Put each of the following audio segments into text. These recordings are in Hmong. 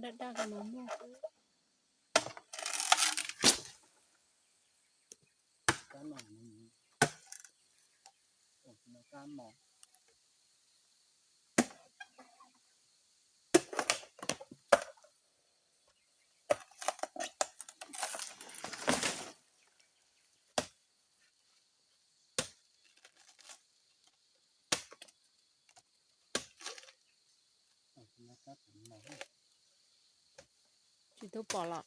daj daj no muaj. Kab no, kab mos. Tsis tau pom los?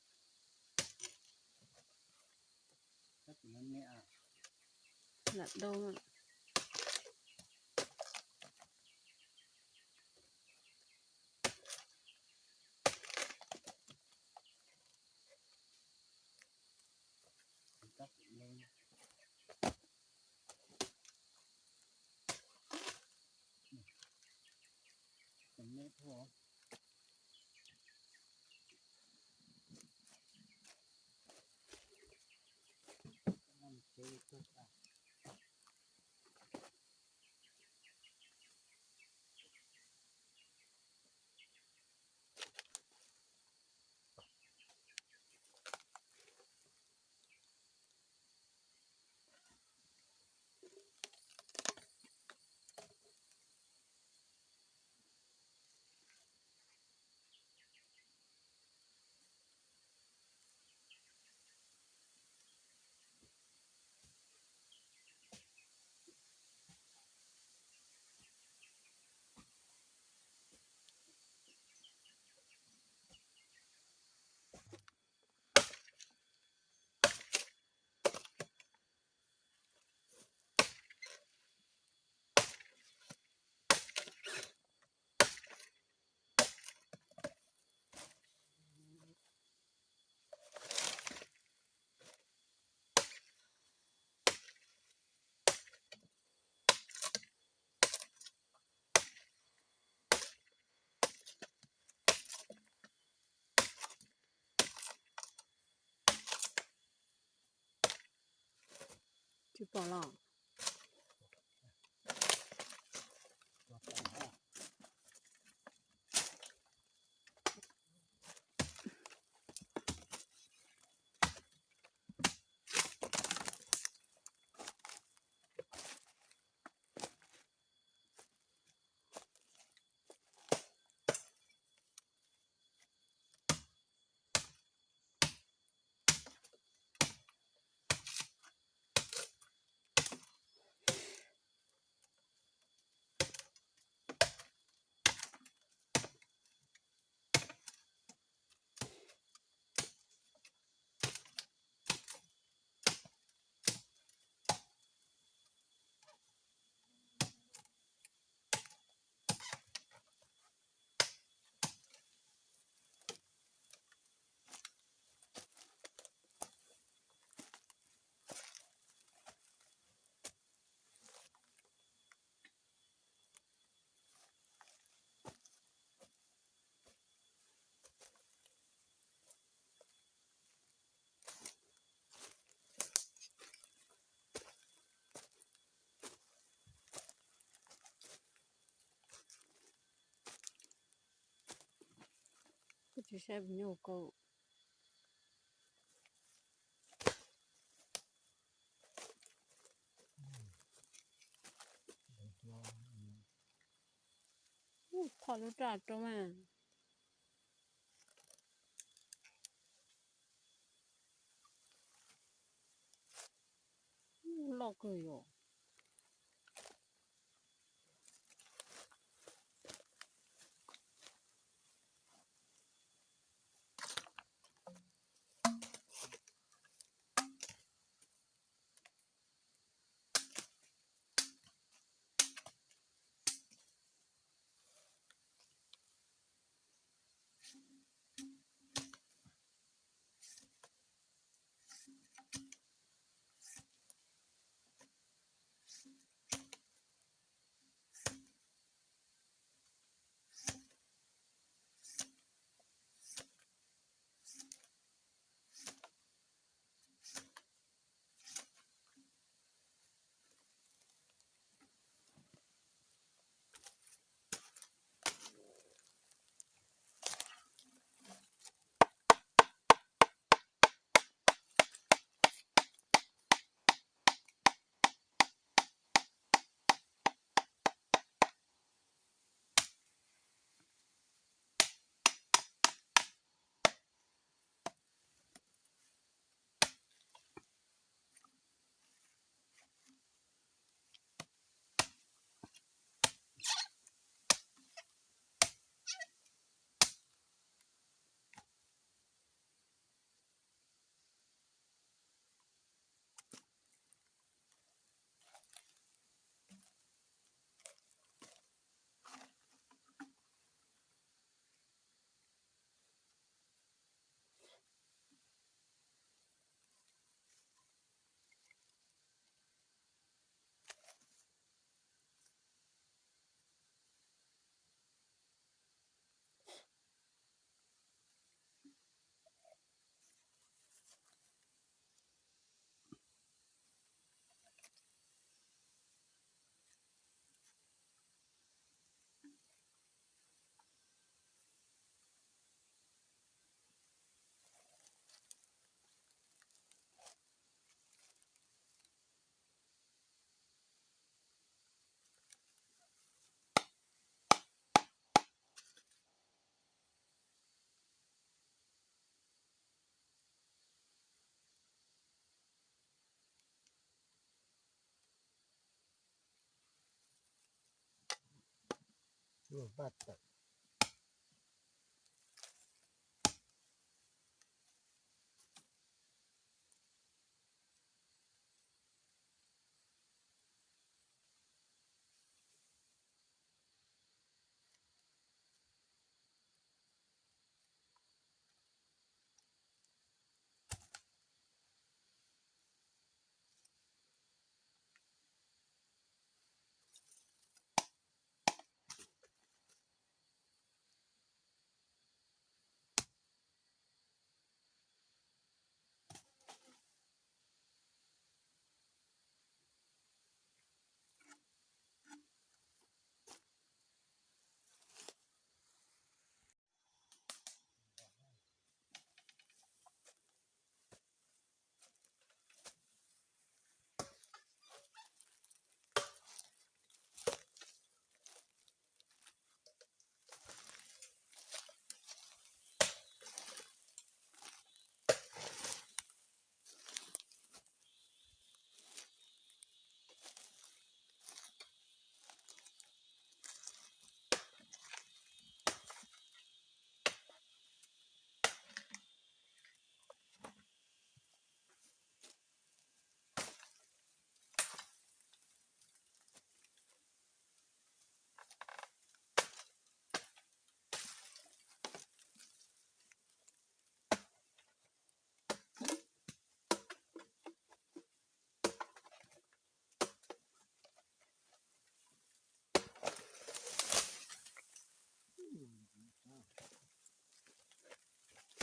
Lam dau. Tsis pom los? Koj tsis saib me nyuam kaus. Thom lub raj rau mas. Loj kawg yom. Paj tawm.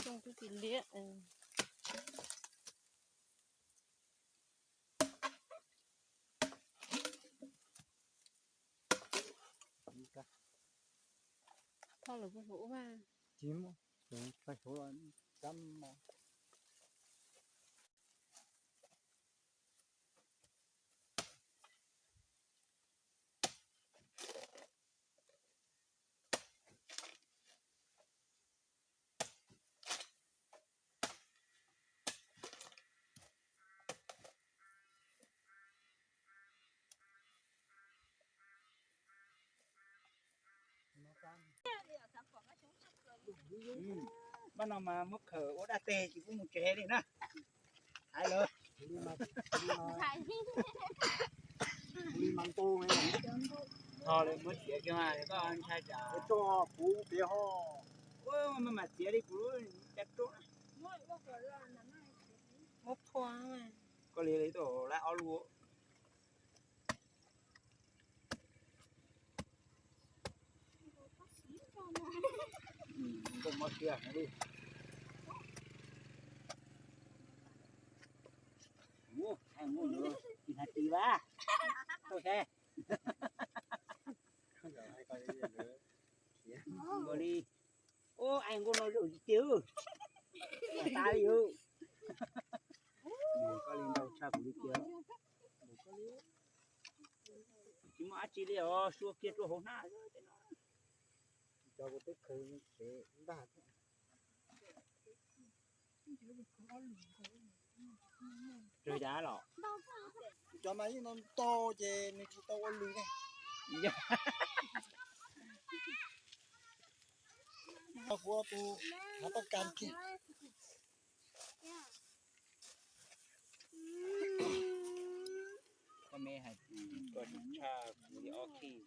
Xyoo twb tsis liab. Thauj lawm puas huv ub mas? Tsis muaj, tsuas thaij huv los cab mos. Pab no mas muab khaws ua dab teg tsis pub mus tsev li na. Hais lawm. Ho li muab txiav kiag mas koj ntshai tsam. Tso kuv piav ho. Ua mas mam txiav li kuv cas rau. Muab phua. Koj li li tau lab ob lub. Koj mob siab heev li. Mus, mus, tsis hais tsis vaj. Tau seb. Ua li. Ub, ai nkuaj no zaum tiag tiag. Tab li. Koj li ntau tshaj kuv li tiag. Tsis muaj dab tsi li os, sua kiag rau hauv hnab. Cov kuv twb khaws tsev npaj. Rau yas los? Cov mas yeej no nto ces nws tsis tau ua lws ne. Kuv tus hnav toj kas kiag. Koj me hais tias koj tshaj kuv li ob khij.